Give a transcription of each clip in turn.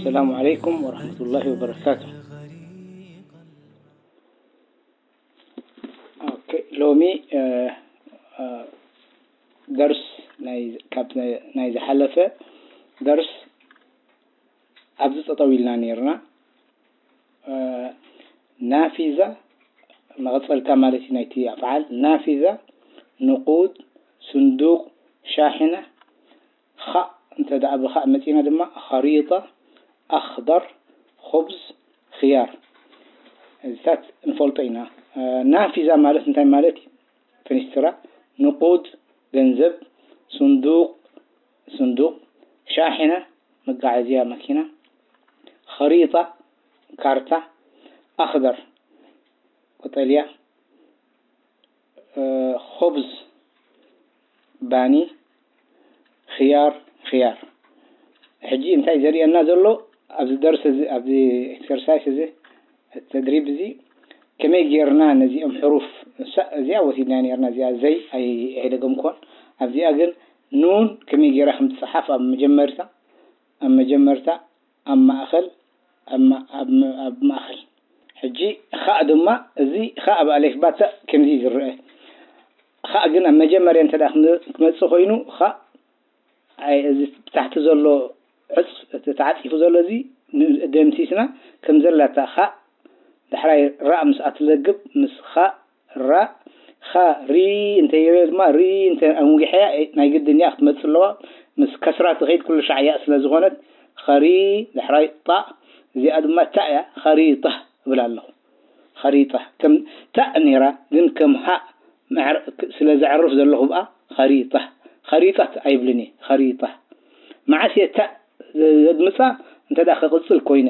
السلام عليكم ورحمة الله وبركاته. ኦኬ፣ ሎሚ፣ እ፣ እ፣ ደርስ ናይ፣ ካብ ናይ፣ ናይ ዝሓለፈ ደርስ ኣብዚ ጠጠው ኢልና ነይርና። እ፣ ናፊዛ መቐጸልታ ማለት እዩ ናይቲ ኣፍዓል። ናፊዛ፣ ንቁድ፣ ስንዱቕ፣ ሻሕነ፣ ኻእ እንተ ደኣ ብኻእ መጺና ድማ ኸሪጣ፣ ኣኽደር፣ ኹብዝ፣ ኽያር። እዚታት ንፈልጦ ኢና። እ፣ ናፊዛ ማለት እንታይ ማለት እዩ? ፊኒስትራ፣ ንቁድ፣ ገንዘብ፣ ስንዱቕ፣ ስንዱቕ፣ ሻሕነ፣ መጋዓዝያ መኪና፣ ኸሪጣ፣ ካርታ፣ ኣኽደር፣ ቀጠልያ፣ እ፣ ኹብዝ፣ ባኒ፣ ኽያር፣ ኽያር። ሕጂ እንታይ ዘርእየና ዘሎ ኣብዚ ደርሲ እዚ፣ ኣብዚ ኤክሰርሳይስ እዚ፣ እቲ ተድሪብ እዚ፣ ከመይ ጌርና ነዚኦም ሕሩፍ፣ እሳ-፣ እዚኣ ወሲድና ነርና፣ እዚኣ ዘይ ኣይ-፣ ኣይደገምኩዎን። ኣብዚኣ ግን ኑን ከመይ ጌራ ከም ትጸሓፍ ኣብ መጀመርታ፣ ኣብ መጀመርታ፣ ኣብ ማእኸል፣ ኣብ ማ-፣ ኣብ ም-፣ ኣብ ማእኸል። ሕጂ ኻእ ድማ፣ እዚ ኻእ ኣብ ኣሌፍ ባታ ከምዚ ዝረአ። ኻእ ግን ኣብ መጀመርያ እንተ ደኣ ክመ-፣ ክመጽእ ኮይኑ፣ ኻእ ኣይ፣ እዚ ብታሕቲ ዘሎ ዕጽ-፣ እቲ ተዓጺፉ ዘሎ እዚ ን-፣ ደምሲስና ከም ዘላታ ኻእ፣ ዳሕራይ ራእ ምስ ኣትለግብ፣ ምስ ኻእ ራ፣ ኻ፣ ሪ እንተ ይበ ድማ፣ ሪ እንተ ኣንዊሐያ፣ እ፣ ናይ ግድን እያ ክትመጽእ ኣለዋ። ምስ ከስራ ትኸይድ ኩሉ ሻዕ ያእ ስለ ዝኾነት፣ ኸሪ፣ ዳሕራይ ጣእ፣ እዚኣ ድማ ታእ እያ፣ ኸሪጠህ እብል ኣለኹ። ኸሪጠህ። ከም ታእ ነይራ፣ ግን ከም ሃእ መዕር-፣ ክ-፣ ስለ ዘዕርፍ ዘለኹ ብኣ፣ ኸሪጠህ። ኸሪጠት ኣይብልን እየ፣ ኸሪጠህ። መዓስ እየ ታእ ዘ-፣ ዘድምጻ? እንተ ደኣ ክቕጽል ኮይነ።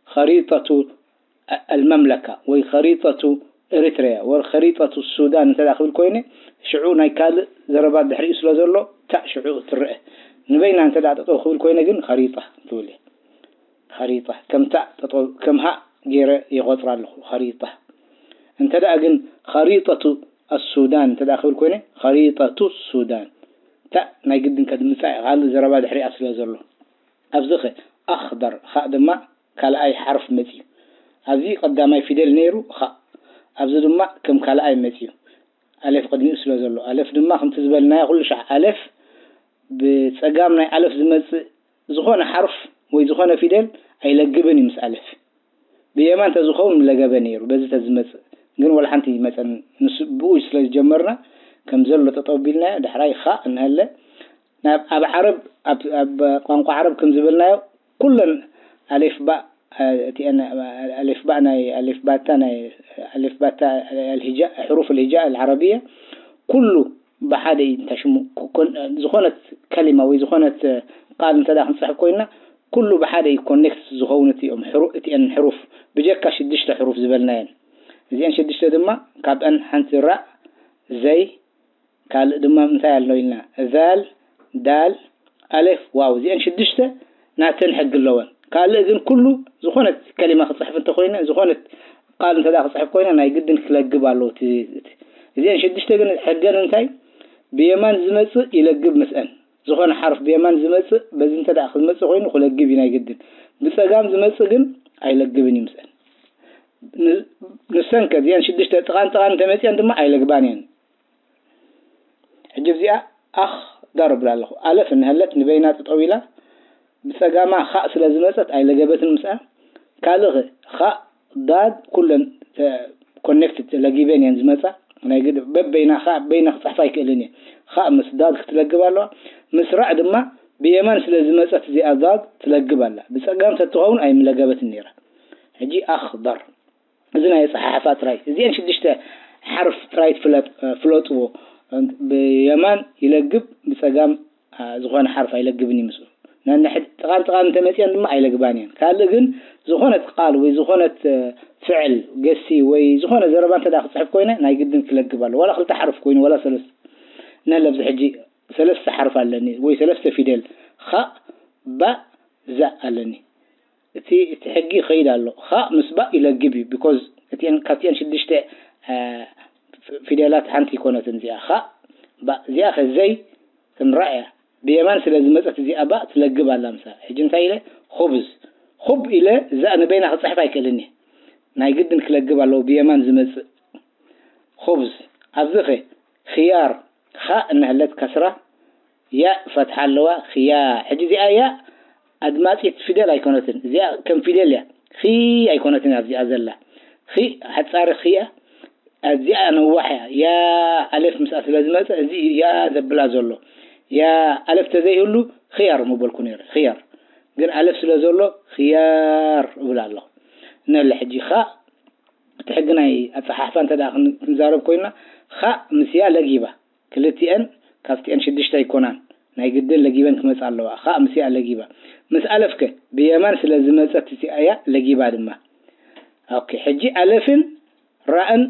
ኸሪጠቱ ኣልመምለካ ወይ ኸሪጠቱ ኤሪትሪያ ወይ ኸሪጠቱ ሱዳን እንተ ደኣ ክብል ኮይነ፣ ሽዑ ናይ ካልእ ዘረባ ድሕሪኡ ስለ ዘሎ፣ ታእ ሽዑ ትረአ። ንበይና እንተ ደኣ ጠጠው ክብል ኮይነ ግን፣ ኸሪጣ ትብል እየ። ኸሪጣ፣ ከም ታእ ጠጠው፣ ከም ሃእ ገይረ ይቖጽራ ኣለኹ። ኸሪጣ። እንተ ደኣ ግን፣ ኸሪጠቱ ኣሱዳን እንተ ደኣ ክብል ኮይነ፣ ኸሪጠቱ ሱዳን። ታእ ናይ ግድን ከድምጻ እየ፣ ካልእ ዘረባ ድሕሪኣ ስለ ዘሎ። ኣብዚ ኸ፣ ኣኽደር፣ ኻእ ድማ ካልኣይ ሓርፍ መጺኡ። ኣብዚ ቀዳማይ ፊደል ነይሩ፣ ኻእ። ኣብዚ ድማ ከም ካልኣይ መጺኡ። ኣሌፍ ቅድሚኡ ስለ ዘሎ። ኣሌፍ ድማ ከምቲ ዝበልናዮ ኩሉ ሻዕ ኣሌፍ ብጸጋም ናይ ኣሌፍ ዝመጽእ ዝኾነ ሓርፍ ወይ ዝኾነ ፊደል ኣይለግብን እዩ ምስ ኣሌፍ። ብየማን ተዝኸውን ምለገበ ነይሩ፣ በዚ ተዝመጽእ። ግን ወላ ሓንቲ ይመጸን። ንሱ ብኡ ስለ ዝጀመርና ከም ዘሎ ጠጠው ቢልናዮ፣ ዳሕራይ ኻእ እንሀለ። ናብ፣ ኣብ ዓረብ፣ ኣብ፣ ኣብ ቋንቋ ዓረብ ከም ዝበልናዮ፣ ኩለን ኣሌፍ ባእ፣ እ፣ እቲአን ኣሌፍ ባእ ናይ ኣሌፍ ባታ ናይ ኣሌፍ ባታ ኣልሂጃ፣ ሕሩፍ ኣልሂጃ ኣልዓረብያ ኩሉ ብሓደ እዩ። እንታይ ሽሙ ኮን-፣ ዝኾነት ከሊማ ወይ ዝኾነት ቃል እንተ ደኣ ክንጽሕፍ ኮይንና፣ ኩሉ ብሓደ እዩ ኮኔክት ዝኸውን። እቲኦም ሕሩ-፣ እቲአን ሕሩፍ ብጀካ ሽዱሽተ ሕሩፍ ዝበልናየን፣ እዚአን ሽዱሽተ ድማ ካብአን ሓንቲ ራእ፣ ዘይ፣ ካልእ ድማ እንታይ ኣሎ ኢልና? ዛል፣ ዳል፣ ኣሌፍ፣ ዋው። እዚአን ሽዱሽተ ናተን ሕጊ ኣለወን። ካልእ ግን ኩሉ ዝኾነት ከሊማ ክጽሕፍ እንተኾይነ፣ ዝኾነት ቃል እንተ ደኣ ክጽሕፍ ኮይነ፣ ናይ ግድን ክለግብ ኣለዎ። እቲ፣ እቲ፣ እዚአን ሽዱሽተ ግን ሕገን እንታይ? ብየማን ዝመጽእ ይለግብ ምስአን። ዝኾነ ሓርፍ ብየማን ዝመጽእ፣ በዚ እንተ ደኣ ክመጽእ ኮይኑ ክለግብ እዩ ናይ ግድን። ብጸጋም ዝመጽእ ግን ኣይለግብን እዩ ምስአን። ን-፣ ንሰን ከ እዚአን ሽዱሽተ ጥቓን ጥቓን እንተመጺአን ድማ ኣይለግባን እየን። ሕጂ ኣብዚኣ ኣኽደር እብል ኣለኹ። ኣለፍ እንሀለት ንበይና ጠጠው ኢላ፣ ብጸጋማ ኻእ ስለ ዝመጸት ኣይለገበትን ምስኣ። ካልእ ኸ፣ ኻእ፣ ዳድ፣ ኩለን ተ-፣ ኮኔክትድ ለጊበን እየን ዝመጻ። ናይ ግድ በበይና ኻእ በይና ክጽሕፋ ኣይክእልን እየ። ኻእ ምስ ዳድ ክትለግብ ኣለዋ። ምስ ራእ ድማ ብየማን ስለ ዝመጸት እዚኣ ዳድ ትለግብ ኣላ። ብጸጋም ተትኸውን ኣይምለገበትን ነይራ። ሕጂ ኣኽደር። እዚ ናይ ኣጸሓሕፋ ጥራይ። እዚአን ሽዱሽተ ሓርፍ ጥራይ ትፍለጥ-፣ ፍለጥዎ። ብየማን ይለግብ፣ ብጸጋም፣ አ፣ ዝኾነ ሓርፍ ኣይለግብን እዩ ምስኡ። ነንሕድ ጥቓን ጥቓን እንተመጺአን ድማ ኣይለግባን እየን። ካልእ ግን ዝኾነት ቃል ወይ ዝኾነት፣ እ፣ ፍዕል ገሲ ወይ ዝኾነ ዘረባ እንተ ደኣ ክጽሕፍ ኮይነ ናይ ግድን ክለግብ ኣሎ። ዋላ ክልተ ሓርፍ ኮይኑ፣ ዋላ ሰለስተ። ነለ ኣብዚ ሕጂ ሰለስተ ሓርፍ ኣለኒ ወይ ሰለስተ ፊደል። ኻእ፣ ባእ፣ ዛእ ኣለኒ። እቲ፣ እቲ ሕጊ ይኸይድ ኣሎ። ኻእ ምስ ባእ ይለግብ እዩ። ቢኮዝ እቲአን፣ ካብቲአን ሽዱሽተ፣ አ፣ ፊደላት ሓንቲ ይኮነትን እዚኣ። ኻእ፣ ባእ፣ እዚኣ ከ ዘይ ክንራእያ። ብየማን ስለ ዝመጸት እዚኣ ባእ ትለግብ ኣላ ምሳ። ሕጂ እንታይ ኢለ? ኹብዝ። ኹብ ኢለ እዛ ንበይና ክጽሕፍ ኣይክእልን እየ። ናይ ግድን ክለግብ ኣለዎ ብየማን ዝመጽእ። ኹብዝ። ኣብዚ ኸ ኽያር ኻእ እናሃለት ከስራ ያእ ፈትሓ ኣለዋ። ኽያ። ሕጂ እዚኣ ያእ ኣድማጺት ፊደል ኣይኮነትን። እዚኣ ከም ፊደል እያ። ኺ ኣይኮነትን እያ እዚኣ ዘላ። ኺ ሓጻሪ ኺ እያ። ኣዚኣ ነዋሕ እያ። ያ ኣለፍ ምስኣ ስለ ዝመጸ እዚ ያ ዘብላ ዘሎ። ያ ኣለፍ ተዘይህሉ ኽያር ምበልኩ ነይረ። ኽያር። ግን ኣለፍ ስለ ዘሎ ኽያር እብል ኣለኹ። ነለ ሕጂ ኻእ እቲ ሕጊ ናይ ኣጸሓሕፋ እንተ ደኣ ክን-፣ ክንዛረብ ኮይና ኻእ ምስ ያ ለጊባ። ክልቲኤን ካብቲኤን ሽዱሽተ ኣይኮናን። ናይ ግድን ለጊበን ክመጻ ኣለዋ። ኻእ ምስ ያ ለጊባ። ምስ ኣለፍ ከ ብየማን ስለ ዝመጸት እቲኣ ያ ለጊባ ድማ። ኦኬ፣ ሕጂ ኣለፍን ራእን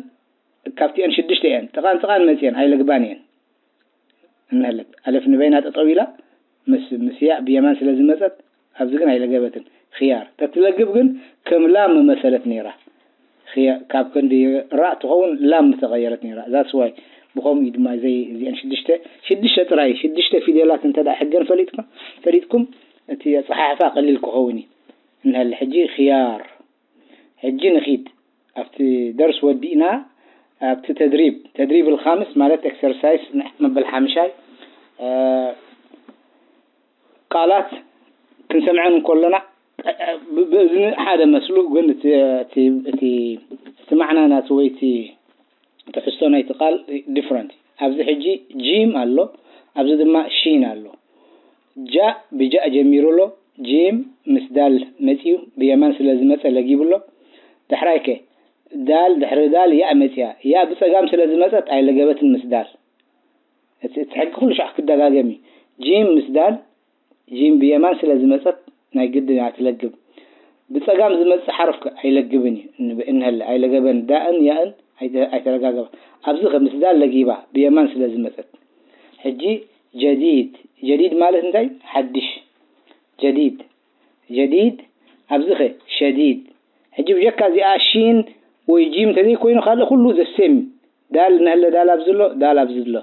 ካብቲኤን ሽዱሽተ እየን። ጥቓን ጥቓን መጺኤን ኣይለግባን እየን። እንሀለት። ኣለፍ ንበይና ጠጠው ኢላ ምስ፣ ምስ ያ ብየማን ስለ ዝመጸት ኣብዚ ግን ኣይለገበትን። ኽያር። ተትለግብ ግን ከም ላም ምመሰለት ነይራ። ኽያ-፣ ካብ ክንዲ ራእ ትኸውን ላም ምተቐየረት ነይራ። That's why ብኸምኡ እዩ ድማ ዘይ-፣ እዚኤን ሽዱሽተ፣ ሽዱሽተ ጥራይ፣ ሽዱሽተ ፊደላት እንተ ደኣ ሕገን ፈሊጥኩም፣ ፈሊጥኩም እቲ ኣጸሓሕፋ ቀሊል ክኸውን እዩ። እንሀለ ሕጂ ኽያር። ሕጂ ንኺድ። ኣብቲ ደርስ ወዲእና፣ ኣብቲ ተድሪብ፣ ተድሪብ الخامس ማለት ኤክሰርሳይስ ን-፣ መበል ሓምሻይ፣ እ፣ ቃላት ክንሰምዐን እንከለና፣ እ፣ ብ-፣ ብእዝኒ ሓደ መስሉ፣ ግን እቲ፣ እቲ፣ እቲ፣ እቲ ማዕና ናቱ ወይ እቲ ትሕዝቶ ናይቲ ቃል ዲፍረንት። ኣብዚ ሕጂ ጂም ኣሎ፣ ኣብዚ ድማ ሺን ኣሎ። ጃእ ብጃእ ጀሚሩ ኣሎ፣ ጂም ምስ ዳል መጺኡ ብየማን ስለ ዝመጸ ለጊቡ ኣሎ። ዳሕራይ ከ ዳል፣ ድሕሪ ዳል ያእ መጺኣ። ያእ ብጸጋም ስለ ዝመጸት ኣይለገበትን ምስ ዳል። እቲ፣ እቲ ሕጊ ኩሉ ሻዕ ክደጋገም እዩ። ጂም ምስ ዳል፣ ጂም ብየማን ስለ ዝመጸት ናይ ግድን እያ ትለግብ። ብጸጋም ዝመጽእ ሓርፍ ከ ኣይለግብን እዩ። እንብ-፣ እንሀለ ኣይለገበን። ዳእን ያእን ኣይተ-፣ ኣይተረጋገባ። ኣብዚ ከ ምስ ዳል ለጊባ ብየማን ስለ ዝመጸት። ሕጂ ጀዲድ። ጀዲድ ማለት እንታይ? ሓድሽ። ጀዲድ። ጀዲድ። ኣብዚ ከ ሸዲድ። ሕጂ ብጀካ እዚኣ ሺን ወይ ጂም እንተዘይኮይኑ ካልእ ኩሉ the same። ዳል እናሃለ ዳል ኣብዚ ኣሎ፣ ዳል ኣብዚ ኣሎ።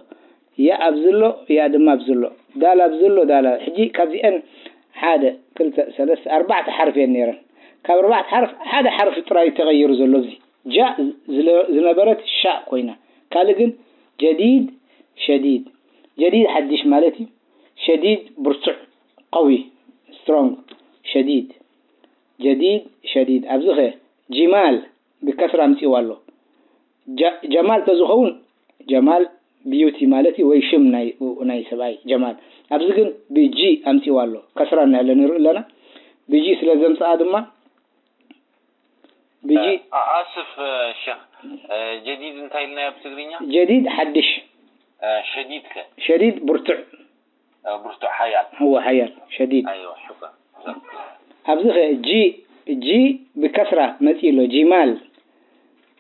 ያእ ኣብዚ ኣሎ፣ ያእ ድማ ኣብዚ ኣሎ። ዳል ኣብዚ ኣሎ፣ ዳል ኣብ-፣ ሕጂ ካብዚአን ሓደ፣ ክልተ፣ ሰለስተ፣ ኣርባዕተ ሓርፍ እየን ነይረን። ካብ ኣርባዕተ ሓርፍ ሓደ ሓርፍ ጥራይ ተቐይሩ ዘሎ ኣብዚ። ጃእ ዝለ-፣ ዝነበረት ሻእ ኮይና። ካልእ ግን ጀዲድ፣ ሸዲድ። ጀዲድ ሓድሽ ማለት እዩ። ሸዲድ ብርቱዕ፣ ቀዊ፣ ስትሮንግ፣ ሸዲድ። ጀዲድ፣ ሸዲድ። ኣብዚ ኸ ጂማል ብከስራ ኣምጺእዋ ኣሎ። ጀ-፣ ጀማል ተዝኸውን፣ ጀማል ቢዩቲ ማለት እዩ፣ ወይ ሽም ናይ፣ ናይ ሰብኣይ ጀማል። ኣብዚ ግን ብጂ ኣምጺእዋ ኣሎ። ከስራ እናሃለ ንርኢ ኣለና። ብጂ ስለ ዘምጽኣ ድማ፣ ብጂ አ-፣ ኣስፍ፣ እ፣ ሸኽ፣ እ፣ ጀዲድ እንታይ ኢልናዮ ብትግርኛ? ጀዲድ ሓድሽ። እ፣ ሸዲድ ከ? ሸዲድ ብርቱዕ። እ፣ ብርቱዕ ሓያል። እወ፣ ሓያል፣ ሸዲድ። ኣይዋ፣ ሹክራን። ኣብዚ ኸ ጂ፣ ጂ ብከስራ መጺኡ ኣሎ፣ ጂማል።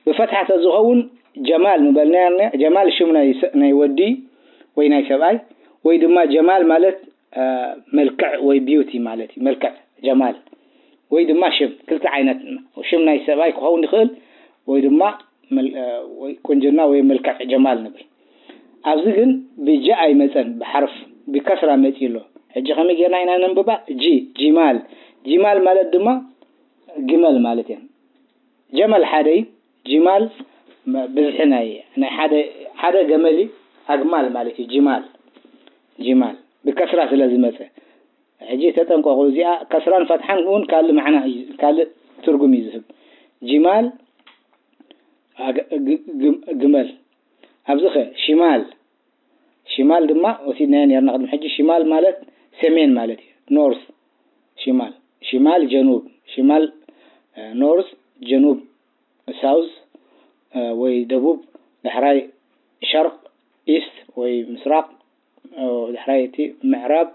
ብፈትሓ ተዝኸውን ጀማል ምበልናዮ፣ ጀማል ሽም ናይ ሰ-፣ ናይ ወዲ ወይ ናይ ሰብኣይ፣ ወይ ድማ ጀማል ማለት፣ እ፣ መልክዕ ወይ ቢዩቲ ማለት እዩ። መልክዕ፣ ጀማል። ወይ ድማ ሽም፣ ክልተ ዓይነት ሽም ናይ ሰብኣይ ክኸውን ይኽእል፣ ወይ ድማ መል-፣ እ፣ ወይ ቁንጅና ወይ መልክዕ ጀማል ንብል። ኣብዚ ግን ብጃ ኣይመጸን፣ ብሓርፍ፣ ብከስራ መጺኡ ኣሎ። ሕጂ ከመይ ጌርና ኢና ነንብባ? ጂ፣ ጂማል። ጂማል ማለት ድማ ግመል ማለት እዩ። ጀመል ሓደ እዩ፣ ጂማል መ-፣ ብዝሒ ናይ፣ ናይ ሓደ፣ ሓደ ገመል እዩ፣ ኣግማል ማለት እዩ። ጂማል፣ ጂማል ብከስራ ስለ ዝመጸ። ሕጂ ተጠንቀቑ፣ እዚኣ ከስራን ፈትሓን እውን ካልእ ማዕና እዩ፣ ካልእ ትርጉም እዩ ዝህብ። ጂማል፣ ኣግ-፣ ግ-፣ ግ-፣ ግመል። ኣብዚ ኸ ሽማል፣ ሽማል ድማ ወሲድናዮ ነርና ቅድሚ ሕጂ። ሽማል ማለት ሰሜን ማለት እዩ፣ ኖርዝ። ሽማል፣ ሽማል ጀኑብ፣ ሽማል፣ እ፣ ኖርዝ፣ ጀኑብ፣ ሳውዝ፣ እ፣ ወይ ደቡብ፣ ዳሕራይ ሸርቕ፣ ኢስት ወይ ምስራቕ፣ እ፣ ዳሕራይ እቲ ምዕራብ፣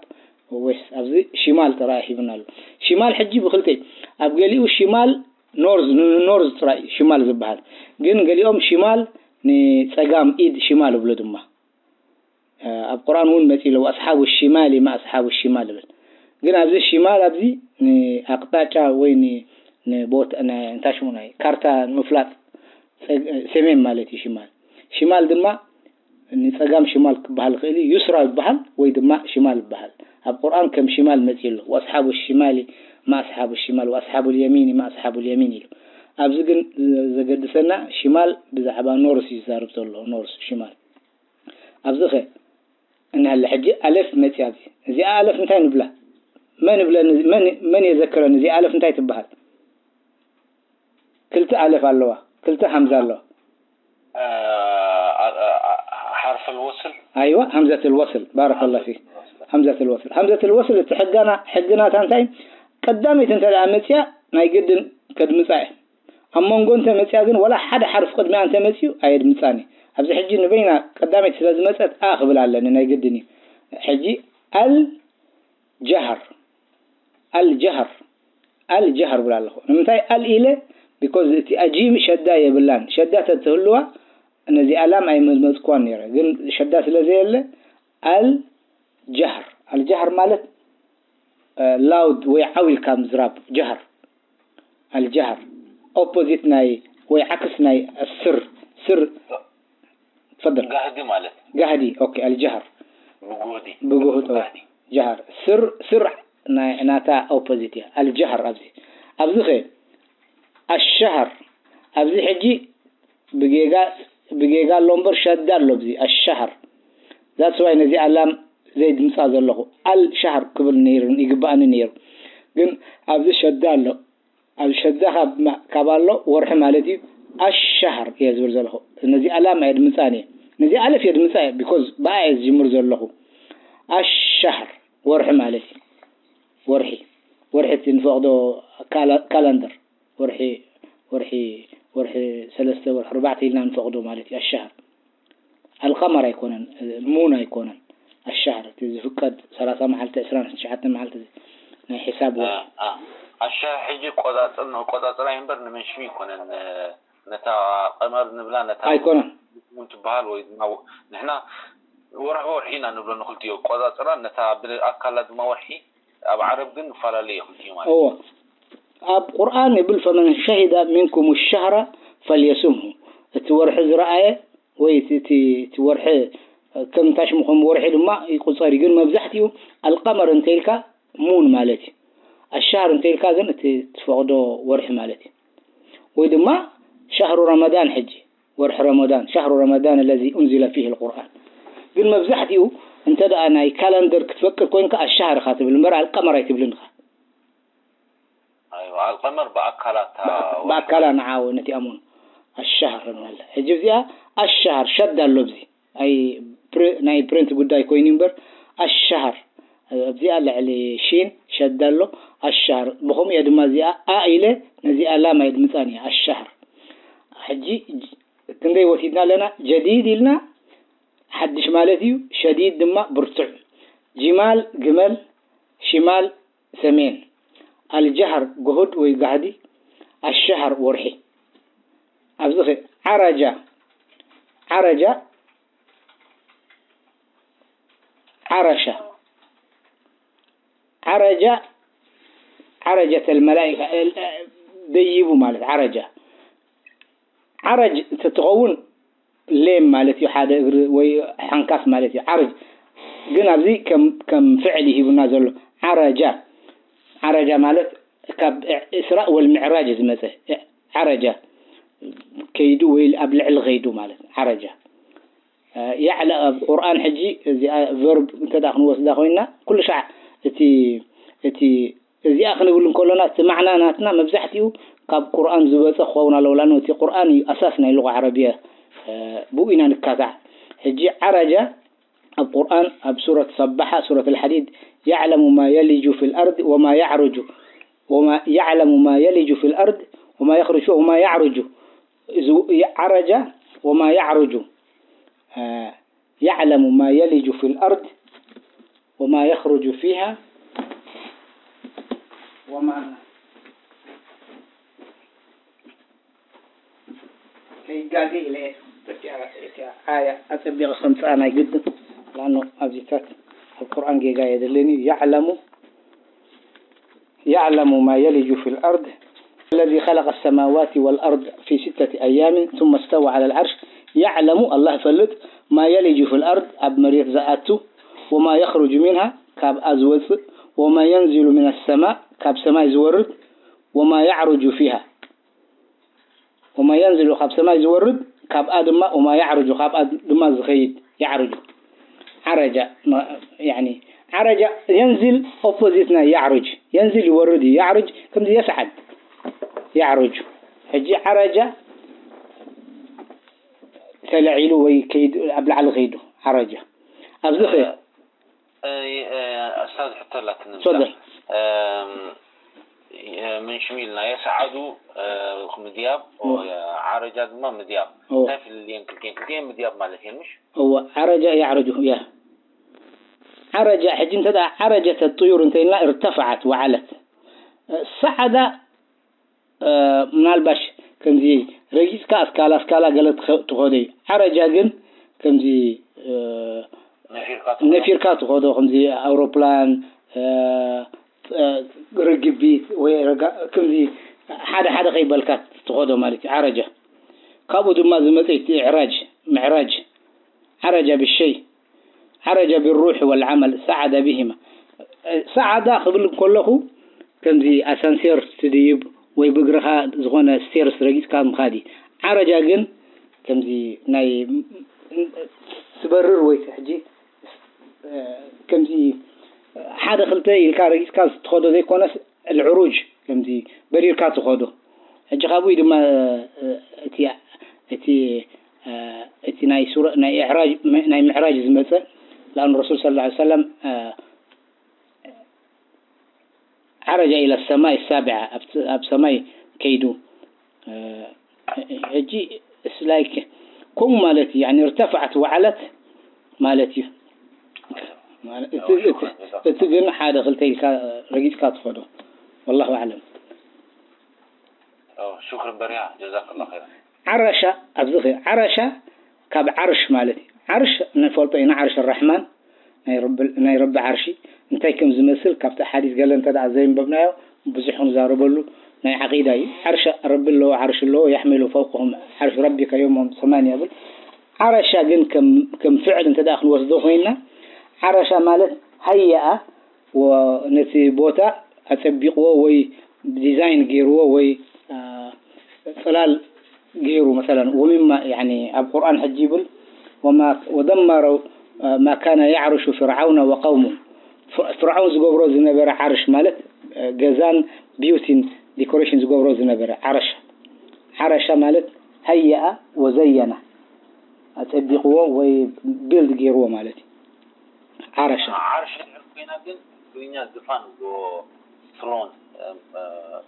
ዌስት። ኣብዚ ሽማል ጥራይ ሂቡና ኣሎ። ሽማል ሕጂ ብኽልተ እዩ። ኣብ ገሊኡ ሽማል ኖርዝ፣ ን-፣ ኖርዝ ጥራይ እዩ ሽማል ዝበሃል። ግን ገሊኦም ሽማል ንጸጋም ኢድ ሽማል ይብሉ ድማ። እ፣ ኣብ ቁርኣን እውን መጺኡ ኣሎ፣ "ወኣስሓቡ ሽማሊ ማ ኣስሓቡ ሽማል" ይብል። ግን ኣብዚ ሽማል ኣብዚ ንኣቅጣጫ ወይ ን-፣ ንቦታ፣ ን-፣ እንታይ ሽሙ ናይ ካርታ ንምፍላጥ ጸግ-፣ ሰሜን ማለት እዩ ሽማል። ሽማል ድማ ንጸጋም ሽማል ክበሃል ይኽእል እዩ፣ ዩስራ ይበሃል ወይ ድማ ሽማል ይበሃል። ኣብ ቁርኣን ከም ሽማል መጺኡ ኣሎ። "ወኣስሓቡ ሽማሊ ማ ኣስሓቡ ሽማል፣ ወኣስሓቡ ልየሚኒ ማ ኣስሓቡ ልየሚን" ኢሉ። ኣብዚ ግን ዘገድሰና ሽማል ብዛዕባ ኖርስ እዩ ዝዛረብ ዘሎ፣ ኖርስ ሽማል። ኣብዚ ኸ እንሀለ ሕጂ ኣለፍ መጺኣ ኣብዚ። እዚኣ ኣለፍ እንታይ ንብላ? መን ይብለኒ፣ መን፣ መን የዘክረኒ? እዚኣ ኣለፍ እንታይ ትበሃል? ክልተ ኣለፍ ኣለዋ፣ ክልተ ሃምዛ ኣለዋ። አ፣ አ፣ አ፣ ሓርፍ ኣልወስል። ኣይዋ፣ ሃምዘት ኣልወስል። ባረከላህ ፊክ። ሃምዘት ኣልወስል። ሃምዘት ኣልወስል እቲ ሕጋና፣ ሕግናታ እንታይ? ቀዳመይቲ እንተ ደኣ መጽያ ናይ ግድን ከድምጻ እየ። ኣብ መንጎ እንተ መጽያ ግን ወላ ሓደ ሓርፍ ቅድሚኣ እንተ መጽዩ ኣየድምጻን እየ። ኣብዚ ሕጂ ንበይና ቀዳመይቲ ስለ ዝመጸት ኣ ክብል ኣለኒ፣ ናይ ግድን እዩ። ሕጂ ኣል ጀህር፣ ኣል ጀህር፣ ኣል ጀህር ብላ ኣለኹ። ንምንታይ ኣል ኢለ? ቢኮዝ እቲ ኣጂም ሸዳ የብላን። ሸዳ ተትህልዋ ነዚኣ ላም ኣይመዝመጽኳን ነይረ። ግን ሸዳ ስለ ዘየለ ኣል ጀህር። ኣል ጀህር ማለት እ፣ ላውድ ወይ ዓው ኢልካ ምዝራብ፣ ጀህር። ኣል ጀህር ኦፖዚት ናይ ወይ ዓክስ ናይ ስር፣ ስር። ትፈደል። ጋህዲ ማለት። ጋህዲ። ኦኬ፣ ኣል ጀህር። ብጉህዲ። ብጉህድ፣ ኦ፣ ጋህዲ። ጀህር። ስር፣ ስር ናይ፣ ናታ ኦፖዚት እያ። ኣል ጀህር ኣብዚ። ኣብዚ ኸ ኣሸህር። ኣብዚ ሕጂ ብጌጋ፣ ብጌጋ ኣሎ እምበር ሸዳ ኣሎ ኣብዚ ኣሸህር። ዛትስ ዋይ ነዚኣ ላም ዘይድምጻ ዘለኹ። ኣል ሸህር ክብል ነይሩ፣ ይግባኣኒ ነይሩ። ግን ኣብዚ ሸዳ ኣሎ። ኣብ ሸዳ ካብ ማ-፣ ካብ ኣሎ ወርሒ ማለት እዩ። ኣሸህር እየ ዝብል ዘለኹ። ነዚኣ ላም ኣየድምጻን እየ። ነዚኣ ኣለፍ የድምጻ እየ፣ ቢኮዝ ብኣ እየ ዝጅምር ዘለኹ። ኣሸህር ወርሒ ማለት እዩ። ወርሒ። ወርሒ እቲ ንፈቕዶ ካላ-፣ ካላንደር። ወርሒ፣ ወርሒ፣ ወርሒ ሰለስተ፣ ወርሒ ኣርባዕተ ኢልና ንፈቕዶ ማለት እዩ። ኣሸህር። ኣልቀመር ኣይኮነን፣ ሙን ኣይኮነን። ኣሸህር፣ እቲ ዝፍቀድ ሰላሳ መዓልቲ፣ ዕስራን ትሽዓተን መዓልቲ ናይ ሒሳብ ወርሒ። አ፣ አ። ኣሸህር ሕጂ ቆጻጽር ንቆጻጽራ እዩ እምበር ንመንሽዊ ኣይኮነን። እ፣ ነታ ቀመር ንብላ፣ ነታ ኣይኮነን። ሙን ትበሃል ወይ ድማ ወ-፣ ንሕና ወርሒ ወርሒ ኢና ንብሎ ንክልቲኡ። ቆጻጽራ ነታ ብኣካላ ድማ ወርሒ፣ ኣብ ዓረብ ግን ይፈላለ እዩ ክልቲኡ ማለት። እወ። ኣብ ቁርኣን ይብል፣ "ፈመን ሸሂደ ሚንኩም ሸህረ ፈልየሱምሁ።" እቲ ወርሒ ዝረኣየ ወይ እቲ፣ እቲ፣ እቲ ወርሒ ከም እንታይ ሽሙ ከም ወርሒ ድማ ይቁጸር እዩ። ግን መብዛሕትኡ ኣልቀመር እንተ ኢልካ ሙን ማለት እዩ። ኣሻህር እንተ ኢልካ ግን እቲ ትፈቕዶ ወርሒ ማለት እዩ። ወይ ድማ ሻህሩ ረመዳን ሕጂ፣ ወርሒ ረመዳን፣ ሻህሩ ረመዳን ኣለዚ ኡንዚለ ፊህ ልቁርኣን። ግን መብዛሕትኡ እንተ ደኣ ናይ ካላንደር ክትፈቅድ ኮይንካ ኣሻህር ኢኻ ትብል እምበር ኣልቀመር ኣይትብልን ኢኻ። ኣይዋ፣ ኣልቀመር ብኣካላታ ብኣካላ ንዓው ነቲ ኣሙን ኣሻህር ንበል። ሕጂ እዚኣ ኣሻህር ሸድ ኣሎ ኣብዚ። ኣይ ፕሪ-፣ ናይ ፕሪንት ጉዳይ ኮይኑ እምበር ኣሻህር ኣብዚኣ ልዕሊ ሺን ሸድ ኣሎ። ኣሻህር ብኸምኡ እየ ድማ እዚኣ ኣ ኢለ ነዚኣ ላም ኣየድምጻን እየ። ኣሻህር። ሕጂ ጅ-፣ ክንደይ ወሲድና ኣለና? ጀዲድ ኢልና ሓድሽ ማለት እዩ። ሸዲድ ድማ ብርቱዕ። ጂማል ግመል፣ ሽማል ሰሜን። ኣልጃህር ግሁድ ወይ ጋህዲ፣ ኣሻህር ወርሒ። ኣብዚ ኸ ዓረጃ፣ ዓረጃ፣ ዓረሻ፣ ዓረጃ፣ ዓረጀተል መላኢካ፣ ደይቡ ማለት ዓረጃ። ዓረጅ ተትኸውን ሌም ማለት እዩ፣ ሓደ እግሪ ወይ ሓንካስ ማለት እዩ። ዓርጅ ግን ኣብዚ ከም፣ ከም ፍዕል እዩ ሂቡና ዘሎ። ዓረጃ፣ ዓረጃ ማለት ካብ ኢስራእ ወልምዕራጅ እዩ ዝመጸ። ዓረጃ ከይዱ ወይ ኣብ ልዕሊ ከይዱ ማለት ዓረጃ። ያዕለ ኣብ ቁርኣን ሕጂ እዚኣ ቨርብ እንተ ደኣ ክንወስዳ ኮይና ኩሉ ሻዕ እቲ፣ እቲ እዚኣ ክንብል እንከሎና፣ እቲ ማዕና ናትና መብዛሕትኡ ካብ ቁርኣን ዝበጸ ክኸውን ኣለዎ። ለኣኑ እቲ ቁርኣን እዩ ኣሳስ ናይ ሉቓ ዓረብያ፣ እ፣ ብኡ ኢና ንካታዕ። ሕጂ ዓረጃ ኣብ ቁርኣን፣ ኣብ ሱረት ሰባሓ፣ ሱረት ኣልሓዲድ፣ "ያዕለሙ ማ የሊጁ ፊል ኣርድ ወማ ያዕሩጁ፣ ወማ፣ ያዕለሙ ማ የሊጁ ፊል ኣርድ ወማ የኽሩጁ ወማ ያዕሩጁ." እዚ ዓረጃ ወማ ያዕሩጁ፣ እ፣ يعلم ما يلج في الأرض وما يخرج فيها وما ከይጋገ ኢለ እየ። እቲኣ፣ እቲኣ ኣያ ኣጸቢቐ ከምጽኣ ናይ ግድን። ለኣኑ ኣብዚታት ኣብ ቁርኣን ጌጋ የድልን እዩ። يعلم يعلم ما يلج في الأرض الذي خلق السماوات والأرض في ستة أيام ثم استوى على العرش يعلم الله ይፈልጥ ما يلج في الأرض ኣብ መሬት ዝኣቱ وما يخرج منها ካብኣ ዝወፅእ፣ ወማ የንዝሉ ሚነ ሰማእ፣ ካብ ሰማይ ዝወርድ፣ ወማ ያዕሩጁ ፊሃ፣ ወማ የንዝሉ፣ ካብ ሰማይ ዝወርድ፣ ካብኣ ድማ ወማ ያዕሩጁ፣ ካብኣ ድማ ዝኸይድ፣ ያዕሩጁ። ዓረጃ፣ ማ-፣ ያኒ፣ ዓረጃ፣ የንዝል ኦፖዚት ናይ ያዕሩጅ። የንዝል ይወርድ እዩ፣ ያዕሩጅ ከምዚ የስዓድ፣ ያዕሩጁ። ሕጂ ዓረጃ ተለዒሉ ወይ ከይዱ፣ ኣብ ላዕሊ ከይዱ፣ ዓረጃ። ኣብዚ ኸ እ፣ እ፣ ኣስታዝ ሕቶ ኣላትኒ። ትፈደል። እም፣ እ፣ ምን ሽሚልና የሰዓዱ፣ እ፣ ምድያብ፣ እወ። ዓረጃ ድማ ምድያብ። እወ። እንታይ ፍልልየን ክልቲኤን? ክልቲኤን ምድያብ ማለት እየን፣ ምሽ? እወ፣ ዓረጃ ያዕረጁ፣ ያ። ዓረጃ፣ ሕጂ እንተ ደኣ ዓረጀት ጥዩር እንተ ኢልና፣ ارتفعت وعلت። እ፣ ሰዓዳ እ፣ ምናልባሽ ከምዚ ረጊጽካ ኣስካላ ኣስካላ ገለ ትኸ-፣ ትኸዶ እዩ። ዓረጃ ግን ከምዚ፣ እ፣ ነፊርካ ትኸዶ። ነፊርካ ትኸዶ፣ ከምዚ ኣውሮፕላን፣ እ፣ እ፣ ርግቢት ወይ ረጋ-፣ ከምዚ ሓደ ሓደ ከይበልካ ትኸዶ ማለት እዩ ዓረጃ። ካብኡ ድማ ዝመጸ እቲ ኢዕራጅ፣ ምዕራጅ። ዓረጃ ብሸይ ዓረጀ ብሩሕ ወልዓመል ሰዓደ ብሂማ። ሰዓዳ ክብል ከለኹ ከምዚ ኣሳንሴር ትድይብ ወይ ብእግርኻ ዝኾነ ስቴርስ ረጊጽካ ምኻድ እዩ። ዓረጃ ግን ከምዚ ናይ ትበርር ወይ ሕጂ ከምዚ ሓደ ክልተ ኢልካ ረጊጽካ ትኸዶ ዘይኮነስ፣ ኣልዕሩጅ ከምዚ በሪርካ ትኸዶ። ሕጂ ካብኡ ድማ እቲ፣ እቲ፣ እቲ ናይ ሱረ-፣ ናይ ኢዕራጅ፣ ናይ ምዕራጅ ዝመጸ፣ لأن الرسول صلى الله عليه وسلم ዓረጀ إلى السماء السابعة፣ ኣብ፣ ኣብ ሰማይ ከይዱ። ሕጂ it's like ከምኡ ማለት እዩ። ያኒ ارتفعت وعلت ማለት እዩ። ማለት እቲ፣ እቲ፣ እቲ ግን ሓደ ክልተ ኢልካ ረጊጽካ ትኸዶ። والله أعلم። ኦ፣ ሹክርን በሪሃ፣ ጀዛከላሁ ኸይረን። ዓረሻ፣ ኣብዚ ኸ-፣ ዓረሻ ካብ ዓርሽ ማለት እዩ። ዓርሽ ንፈልጦ ኢና፣ ዓርሽ ራሕማን፣ ናይ ረቢ፣ ናይ ረቢ ዓርሺ እንታይ ከም ዝመስል ካብቲ ሓዲስ ገለ እንተ ደኣ ዘየንበብናዮ ብዙሕ ክንዛረበሉ ናይ ዓቂዳ እዩ። ዓርሽ ረቢ ኣለዎ፣ ዓርሽ ኣለዎ፣ يحمل فوقهم عرش ربك يوم ثمانية ይብል። ዓረሻ ግን ከም፣ ከም ፍዕል እንተ ደኣ ክንወስዶ ኮይንና፣ ዓረሻ ማለት ሃየኣ፣ ወ-፣ ነቲ ቦታ ኣጸቢቕዎ ወይ ዲዛይን ገይርዎ ወይ፣ አ፣ ጽላል ገይሩ፣ መሰለን፣ ወሚማ፣ ያኒ፣ ኣብ ቁርኣን ሕጂ ይብል፣ ወማ-፣ ወደመረ፣ አ፣ ማ ካነ ያዕርሹ ፍርዓውነ ወቀውሙ። ፍ-፣ ፍርዓውን ዝገብሮ ዝነበረ ዓርሽ ማለት፣ አ፣ ገዛን ቢዩቲን ዲኮሬሽን ዝገብሮ ዝነበረ ዓረሻ። ዓረሻ ማለት ሃየኣ ወዘየና፣ ኣጸቢቕዎ ወይ ቢልድ ገይርዎ ማለት እዩ። ዓረሻ። ዓርሽ እንድሕር ኮይና ግን ትግርኛ ዝፋን ዝብልዎ፣ ትሮን፣ እ፣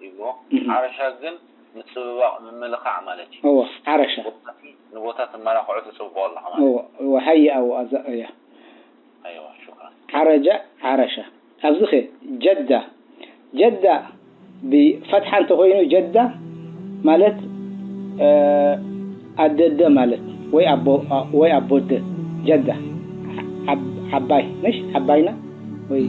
ይብልዎ። እህ። ዓረሻ ግን ምጽብባቕ፣ ምምልኻዕ ማለት እዩ። እወ፣ ዓረሻ። ንቦታት፣ ንቦታት መመላኽዑ ተጽብቆ ኣለኻ ማለት እዩ። እወ፣ እወ፣ ሃየ፣ እወ፣ ኣዛ-፣ እያ። ኣይዋ፣ ሹክራን። ዓረጃ፣ ዓረሻ። ኣብዚ ኸ ጀዳ፣ ጀዳ ብፈትሓ እንተኾይኑ ጀዳ ማለት፣ እ፣ ኣደደ ማለት ወይ ኣቦ፣ ወይ ኣቦደ። ጀዳ ዓብ-፣ ዓባይ፣ ምሽ? ዓባይና ወይ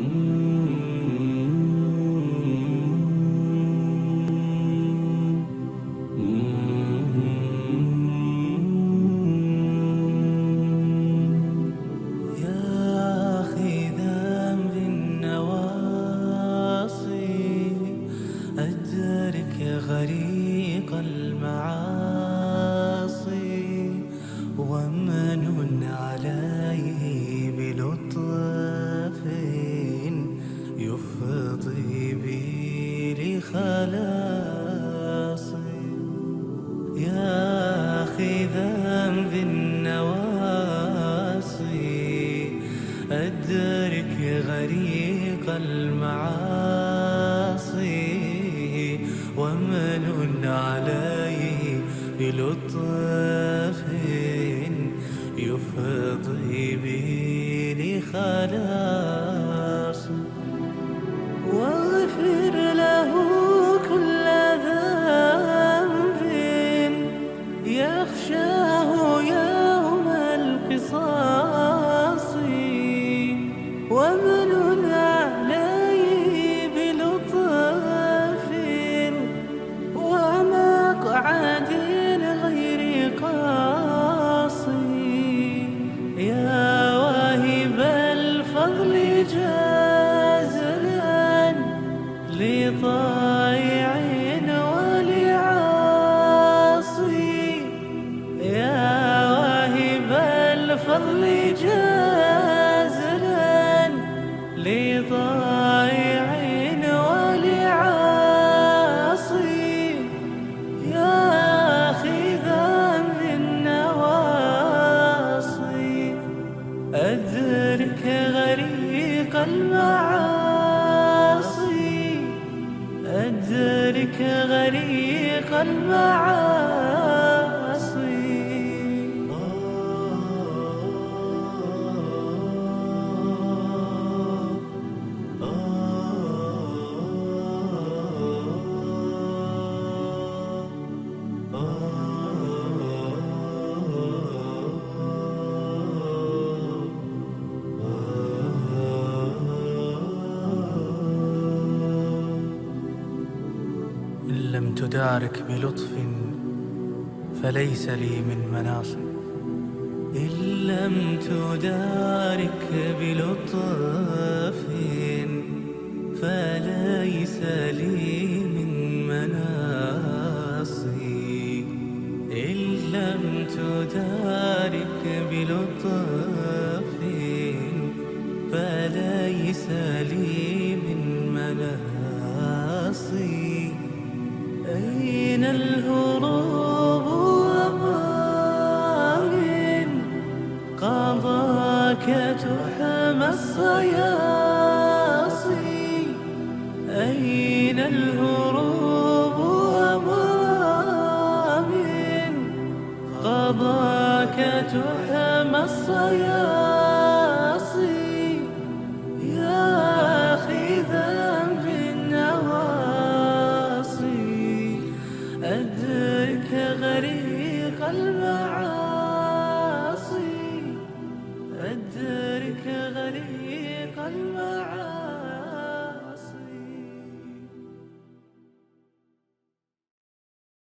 يا أخي ذنبي النواصي، أدرك غريق المعاصي، ومن علي بلطف يفضي بي لخلاصي. يا أخي ذنبي النواصي، أدرك غريق المعاصي، ومن علي بلطف يفضي بي لخلاص. واغفر له كل ذنب يخشاه يوم القصاص، وامنن عليه بلطف ومقعد غير قاصي. يا واهب الفضل غريق المعاصي. إن لم تدارك بلطف فليس لي من مناص. إن لم تدارك بلطف فليس لي من مناص. إن لم تدارك بلطف فليس لي من مناص. أين الهروب وما من قضاك تحمى الصياصي.